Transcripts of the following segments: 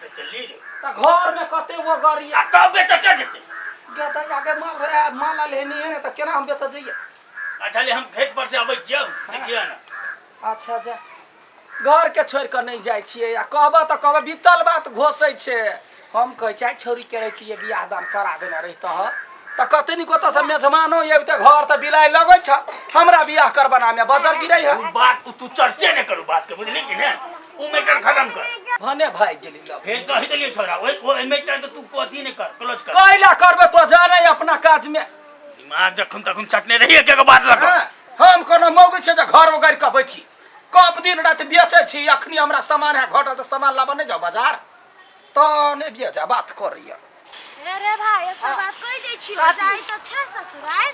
तऽ चलली रे। तऽ घर में कते वो गाड़ी आ तब बेचऽ के जेतै? गे तऽ आगे माल रहे, माल आयल है नहीं है ने, तऽ केना हम बेचऽ जइयै? अच्छा ले, हम खेत पर से अबै छियौ, देखियौ ने। अच्छा जा, घर के छोड़ि कऽ नहि जाइ छियै। आ कहबह तऽ कहबह बीतल बात घोसै छै। हम कहै छियै, छौड़ी के रहितियै बियाह दान करा देने रहितह तऽ कते नीक। ओतऽसँ मेजबानो अबिते घर तऽ बिलाइ लगै छ। हमरा बियाह करबनामे बजर गिरै है। उ बात तू चर्चे नहि करू बात के, बुझली कि ने? उ मैटर खत्म कर। भने भागि गेली लग। फेर कहि देलियै छोरा, ओहि ओहि मैटर के तू अथी नहि कर, क्लोज कर। कैला करबै? तो जाने अपना काजमे। दिमाग जखन तखन चटने रही एक एगो बात लग। हँ, हम कोनो मौगी छै जे घर ओगारि कऽ बैठी? कब दिन राति बेचै छी। अखनी हमरा सामान है घटल तऽ सामान लाबऽ नहि जाउ बाजार? तऽ नहि बेचा बात करैया। हे रे भाई, एकटा बात कहि दै छियौ, जाइ तऽ छै ससुराल,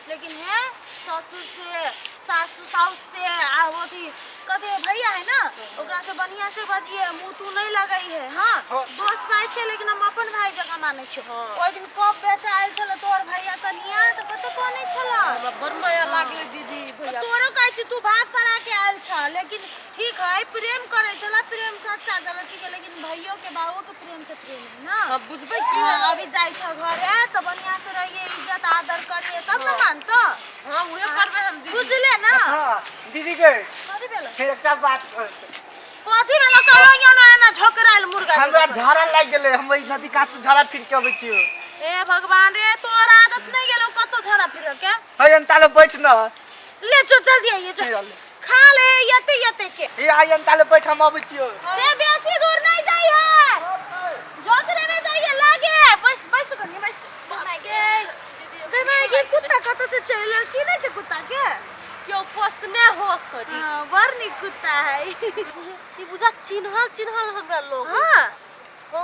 लेकिन हे ससुर से, सासु साउस से आ अथी कथी भैया है ना, ओकरा से बढ़िया से बजिए, मुँह तू नहीं लगै है। हाँ, दोस्त भाई छै, लेकिन हम अपन भाई जकाँ मानै छियौ। ओहि दिन कप बेचा आयल छलै तोहर भैया कनिया, तऽ कते कनै छलै। हमरा बड़ माया लागलै दीदी भैया। तोरो कहै छी, तू भाग पड़ा के आयल छ, लेकिन ठीक है, प्रेम करै छला, प्रेम सच्चा छला, ठीक है, लेकिन भैयो के बाबो के प्रेम तऽ प्रेम है ना। हम बुझबै की? हाँ, अभी जाइ छ घरे तऽ बढ़िया से रहिए, इज्जत आदर करिए, तब ना मानतो। हाँ, उहे करबै हम दीदी। बुझले ना? हाँ दीदी के। कथी भेलो? फेर एकटा बात कहतै। कथी भेलो? कहो यो ना एना झोकरायल मुर्गा हमरा जकाँ। झाड़ा लागि गेलै, हम ओहि नदी कात से झाड़ा फिर के अबै छियौ। ए भगवान रे, तोहर आदत नहीं गेलो कतो झड़ा फिर के? है अंताले बैठ न। ले चल, जल्दी आइए, चल। चल। खा ले यते यते के। हे आई अंताले बैठ, हम अबै छियौ। रे बेसी दूर नहीं जाई है, जोकरे नहीं जाइए लागे। बस बस कनी बस गे। गई गे, कुत्ता कत से चल आयल? चिन्है छै कुत्ता के? केओ पोसने होत तो दीदी। हाँ, बड़ नीक कुत्ता है। ई बुझा चिन्हल चिन्हल हमरा लोग। हाँ। ओ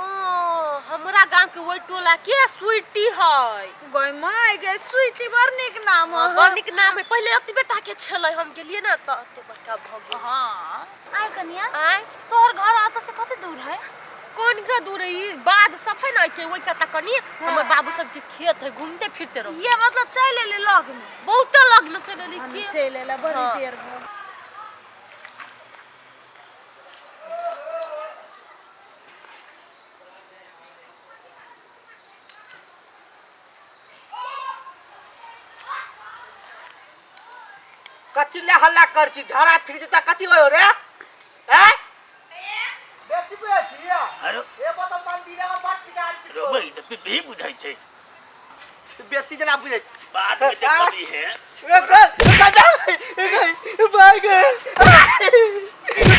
हमरा गांव के ओहि टोला के स्वीटी है। गई माय गे, स्वीटी बड़ नीक नाम हाँ, है। बड़ नीक नाम है। पहिले एतबे टा के छलै, हम गेलियै ने तऽ एते बड़का भऽ गेल। हाँ आय कनिया। आय। तोहर घर अतऽ से कते दूर है? कोन के दूर है? ई बाध सब है ना के ओहि कता कनी हमर बाबू सब के खेत है, घूमते फिरते रहो। ये मतलब चलि एली लग में? बहुते लग में चलि एली की। चलि एला बड़ी हाँ। देर भऽ। कथी ले हल्ला कर छी? झाड़ा फिर जेता, कथी होयो रे? हैं बेटी पे छिया। अरे ए बोतल पानी दी रे, बट पिटाई। रोबै तऽ पिपही बुझै छै। बेटी जना बुझै छी। बाद में देखबी है। ए गए ए गए भाई गए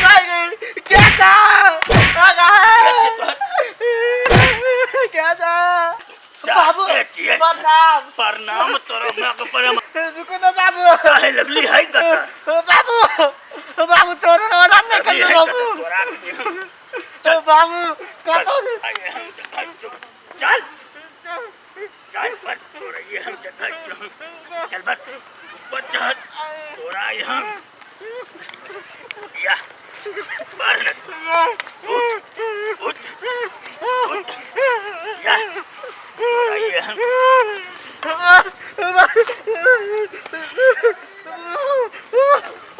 भाई गए, क्या था आ के छै तोहर? क्या था बाबू? के छियै? प्रणाम। प्रणाम तोरा माँ के प्रणाम। रुको ना बाबू। काहे लबली है कतऽ? बाबू, बाबू, छोड़ो ना, ओना नहीं लबली करना है बाबू। कतऽ? तोरा के हम बाबू कतो। आइ हम देखै छियौ। चल चल पर, तोरा ये हम देखै छियौ। चल बर, ऊपर चढ़। तोरा यहाँ या बाहर न तू। उठ उठ उठ या, तोरा ये हम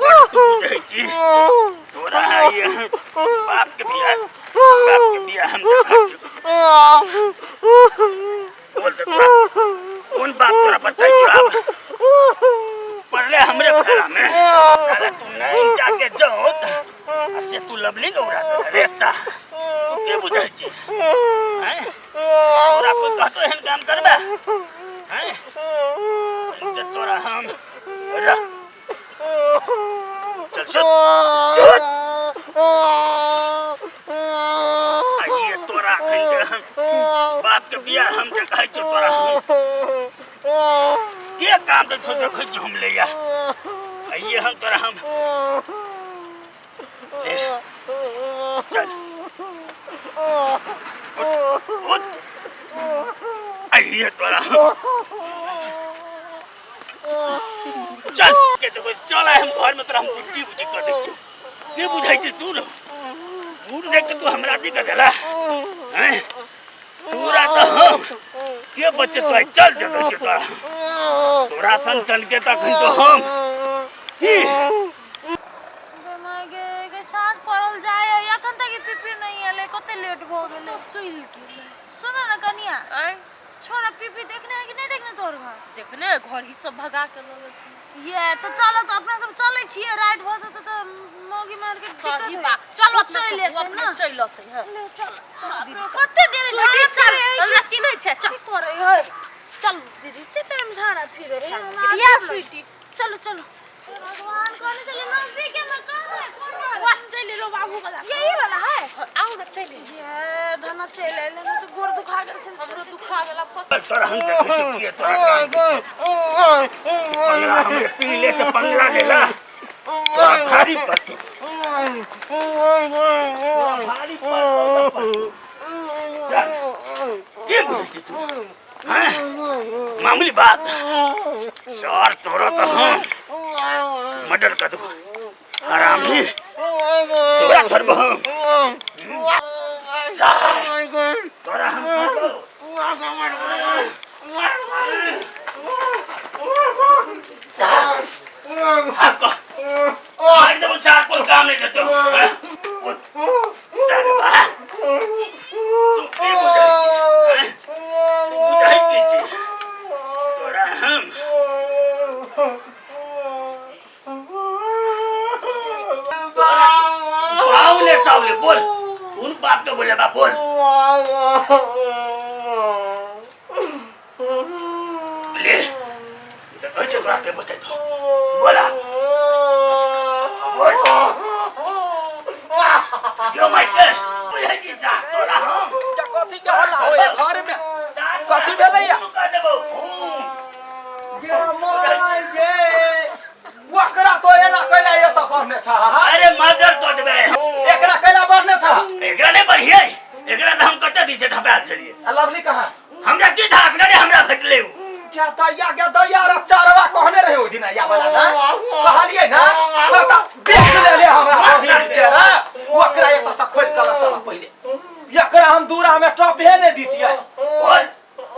बड़ तू बुझै छी। तोरा ये हम बाप के बियाह, बाप के बियाह हम देखै छियौ। बोल तऽ तोरा कोन बाप तोरा बचै छौ? आब पड़ले हमरे फेरा में साला। तू नहीं जाके जाओ आ से तू लवली गौरा रे सा। तू के बुझै छी हैं? तोरा कोई कहतो एहन काम करबे हैं? ते तोरा हम रह। चल सुत सुत। आ ये तोरा अखन के हम बाप के बियाह हम देखै छियौ। तोरा हम के काम दै छौ? देखै छियौ हम। ले या, आ ये हम तोरा हम ले चल। उठ उठ, आ ये तोरा हम चल के देखो। चल आइ हम घर में तोरा हम बुट्टी बुट्टी कर दै छियौ। के बुझै छै तू रो बूढ़ देख के तू हमरा दी कर देला हैं? तोरा तऽ हम के बच्चे तो आइ चल देखै छियौ तोरा। तोरा सन सन के तखन तो हम की गे माय गे, गे साँझ पड़ल जाय है, अखन तक ई पिपी नहीं एलै। कते कते लेट भऽ गेलै। तो चलि गेलै। सुनो ना कनिया, आँय? छोड़ा पीपी देखने है कि नहीं देखने तोहर घर? देखने घर ही सब भगा के लऽ गेल छलै। ये तो चलो, तो अपना सब चलै छियै, राति भऽ जेतै तऽ मौगी मार के दिक्कत सही होई। बात, चलो अपना चलि सब, एतै ओ अपने ना। चलि अतै। हँ ले चल, चल दीदी, चल। कते देर स्वीटी झाड़ा चल, फिरै है? हमरा चिन्है छै, चल की करै है? चल दीदी। कते टाइम झाड़ा फिरै है? हमरा या अजीब लगै। स्वीटी। चलो चलो। भगवान कहने चले नजदीक है, मैं कहाँ है? कौन है? वाह, चलि एलौ बाबू वाला। यही वाला है। आउ ने, चलि एलौ। ये धना चलि एलै, नहि तऽ गोर दुखा गेल छल। हमरो दुखा गेल आब कतऽ। तोरा हम देखै छियौ के तोरा काम के छै। पंगला हमरे पीले से पंगला लेला, तोरा भारी पड़तौ, तोरा भारी पड़तौ तऽ पड़तौ। चल, के बुझै छी तू हैं? मामूली बात सर, तोरा तऽ हम मर्डर कर देबो हरामी, तोरा छोड़बो हम सर, तोरा हम छोड़बो। आपको मार देबो चार, कोई काम नहीं देतो हैं? उठ, सरबा, तू के बुझै छी हैं? तू बुझै की छी? तोरा हम बावले सावले बोल, उन बाप के बोले बा बोल ले, देखै छियौ तोरा के बचैतो। बोला बोल, क्यों मारते बुझै की सा तोरा हम क्या कथी के हल्ला होय है घर में? कथी भेलैया? कर देबो हूं। गे माय गे, ओकरा तो एना कैला एतऽ बढ़ने छ? अरे मर्डर कऽ देबै। एकरा कैला बढ़ने छ? एकरा नहि बढ़ियै, एकरा तऽ हम कते दिन से धपायल छलियै। आ लवली कहाँ? हमरा की धास करे, हमरा भेटलै उ। क्या दैया, क्या दैया रे, चरवा कहने रहे ओहि दिन या वाला ना, कहलियै ना पता बेच लेले हमरा बहिन के रे। ओकरा एतऽ से खोलि कऽ लऽ चल पहिले एकरा, हम दूरा में टपे नहि दितियै। बोल।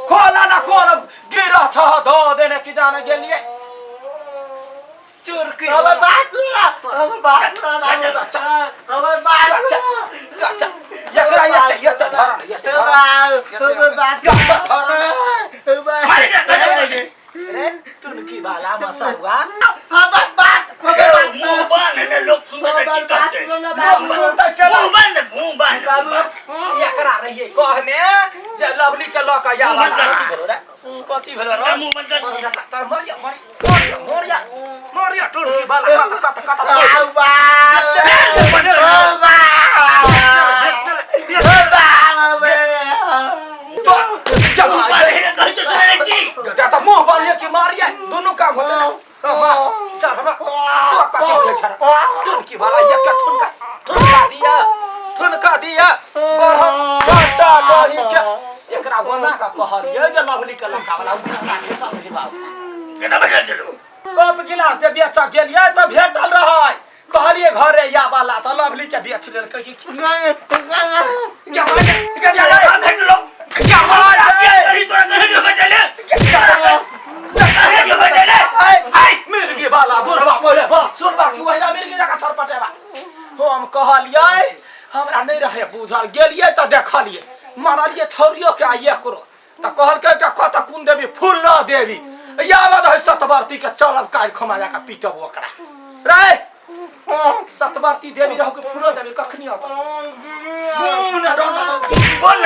खोला ना, कोन गिरह छह धो देने की जाने गेलियै चुरकी। हमर बात सुन ना, हमर बात सुन ना, हमर बात सुन। अच्छा, एकरा एते एते धर न, एते धर। हमर बात मारे जा गजब कर। रे टुनकी वाला मसहुआ, हमर बात, हमर बात। मुंह बांध ने, लोग सुनते की हमर बात कहते? सुन ना। लोग सुनतै से मुंह बांध, मुंह बांध। बाबू। एकरा रहियै कहने जे लवली के लऽ कऽ मुँह बंद आबऽ। कर। कथी भेलो रे? कथी भेलो रे? मुंह बंद कर। तर मर जा, मर जा, मर जा, मर जा टुनकी वाला, कत कत कत छोड़। आउ बा, ओ बा, ओ बा। तो जब मुंह बांध हे, कहै छै सुनै नहि छी। त मुंह बढ़िए कि मारिए, दुनू काम होते ना। हाँ, मार, चल मा, तू कथी बोले छड़ टुनकी वाला? एक ठुनका ठुनका दिया, ठुनका दिया बढ़त छोटा दही के। एकरा बना के कहलिए जे लवली के लड़का वाला उठा भेटल रहे बाबू। केना भेटल छलौ? कप गिलास से बेच गेलिए तऽ भेटल रहै, कहलिए घरे या वाला तऽ लवली के बेच लेलकै कि क्या मार क्या केना भेटलौ? क्या मार कही तोरा कहे के भेटले, तोरा कहे के भेटले? आई मिर्गी वाला बुढ़वा, पहिले बात सुनबा कि ओहिना मिर्गी जकाँ छरपटेबा। हम कहलियै हमरा नहि रहै बुझल, गेलियै तऽ देखलियै, मारलियै छौरियो के आ एकरो तऽ कहलकै जे कतऽ कोन देवी फूल न देवी यावत है सतवर्ती के, चलब काल्हि खमा जाके पीटब ओकरा रे। सतवर्ती देवी रहू के फूलो देवी कखनी अतौ? बोल ना,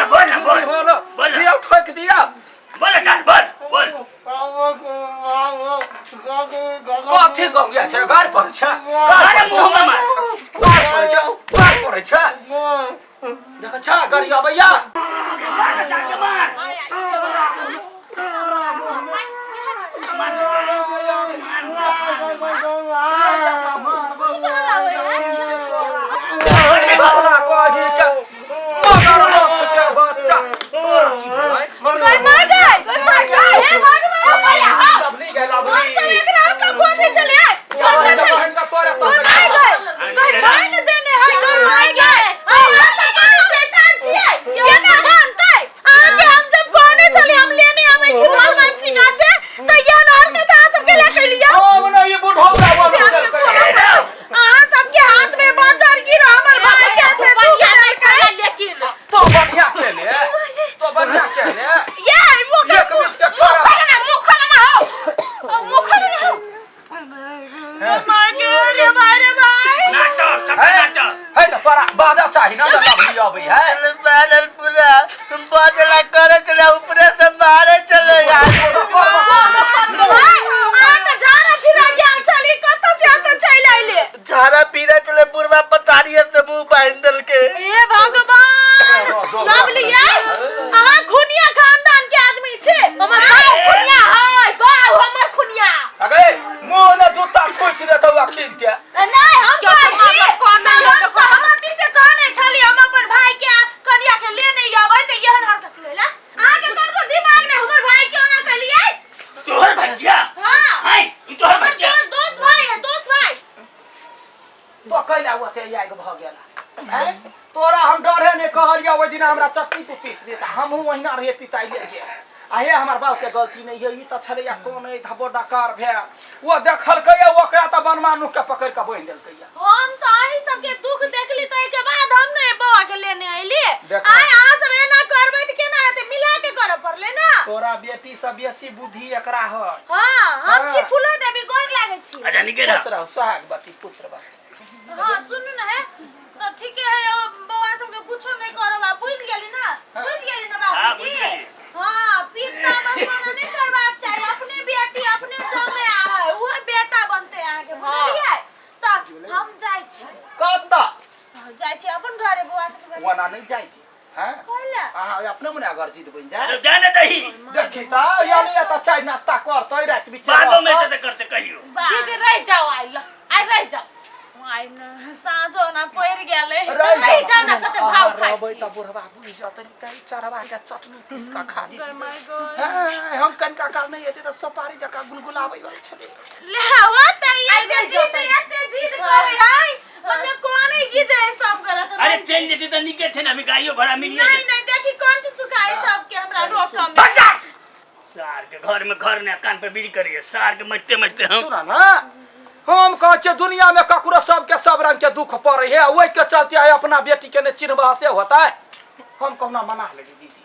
बोल ना, बोल। बोलो। बोल। दियौ, ठोकि दियौ। बोल चल, बोल बोल। कथी गंगिया छै? गारि पड़ै छै, गारि अरे पड़ै छै। मुँह में मार। गारि पड़ै छै, गारि पड़ै छै। देखै छ गाड़ी अबैया। मार ना, साथ के मार। बाबला कही के मगरमच्छ के बच्चा, तोरा की भेलै? कोई मर गए, कोई मर गए, हे भगवान! भैया, हाँ। लवली गे हम सब लवली एकरा ओतऽ खोजे छलियै। कतऽ छै? बहन का तोरे तो कोई मर गए, कोई मार ने देने है, कोई मर गए। अहाँ सब बड़ी शैतान छियै, केना मानतै? अहाँके हम जब बजला करे चले ऊपरे से मारे चले यार। अहाँ तऽ झाड़ा फिरा गेल छली, कतऽ से एतऽ चलि अयली? झाड़ा पीरे चले बुढ़वा पचारिये से मुंह बांध देलके। हे भगवान, लवली यै, अहाँ खुनिया खानदान के आदमी छी। हमर बाप खुनिया है, बाप हमर खुनिया। अगे मुंह ने जूता ठुसि देतौ अखिन के। नहीं, हम क्यों कहै तो छी, मामा कोन तऽ नहीं हम होते? सहमति से कहने छली हम अपन भाई के आ कनिया के ले नहीं अबै तऽ एहन हरकत लेला। अहाँके कनको दिमाग नहि, हमर भाई के ओना कहलियै? तोहर भैया? हाँ। हाय, ई तोहर हमर भैया? दोस्त भाई है, दोस्त भाई। तो कैला ओते आगि भऽ गेला हैं? तोरा हम डरे नहि कहलियौ ओहि दिना हमरा चटनी तू पीस देता, हमहूँ ओहिना रहियै पिताइले गेल। आ हे, हमर बापके गलती नहि है, ई तऽ छलैया कोन अइ धबो डकार भेल, ओ देखलकैया ओकरा तऽ बनमा नुक के पकड़ि कऽ बान्हि देलकैया। हम तऽ अहीं सबके दुख देखली तऽ एहिके बाद हम ने बौआ के लेने अयली। देखा। आइ अहाँ सब एना करबै तऽ केना हेतै? मिला के करऽ पड़लै ने। तोरा बेटी से बेसी बुद्धि एकरा है। हाँ, हम हाँ। छी फूलो देवी, गोर लागै छी। अच्छा, निके रह। खुश रहू, सोहागवती पुत्रवती। हाँ, सुनू ने हे, तऽ ठीके है, ओ बौआ सबके कुछो नहि करब आ बुझि गेली ने? बुझि गेली ने हाँ, बाबूजी? बुझि गेली। हाँ, पिता मस्ताना नहि करबाक चाही, अपने बेटी अपने जमे है, उहे बेटा बनतै अहाँके, बुझलियै? तऽ हम जाइ छी। कतऽ? हम जाइ छी अपन घरे, बौआ सबके घरे। ओना नहि जाइ दी हैं? कैला? अहाँ अपने मने अगर जिद बनि जाय। अरे जाने दही। देखी तऽ यानी तऽ चाय नाश्ता करतै राति बिच। बादो में तऽ करते कहियो। दीदी रह जाओ, आई ल, आई रह जाओ। आइ न साँझो ना पड़ि गेलै। रहि जाओ ना, कते भाव खाइ रहबै छी। तऽ बुढ़बा बुझि जेतै तऽ चढ़वा के चटनी पीस कऽ खा देतै। My God. हैं, हम कनिका काल नहि एतै तऽ सोपारी जकाँ गुलगुलाबै वाला छलै। ले वो त आइ एते रहि जिद जेतै। एते जिद करे है, मतलब कोने गिजे सब करत। अरे चल जेते तऽ नीके छै ने, अभी गाड़ियो भाड़ा मिलिए नहीं जेतै। नहीं, देखी कंठ सुखाई सबके हमरा रोकम में। भाग जा! सार के घर में घर ने कान पे बीड़ी करिए सार के मरते मरते हम। सुन ना, हम कहै छियै दुनिया में ककरो सबके सब रंग के दुख पड़े है, ओहि के चलते आइ अपना बेटी के नहि चिन्हबा से होता है। हम कहुना मना लेली।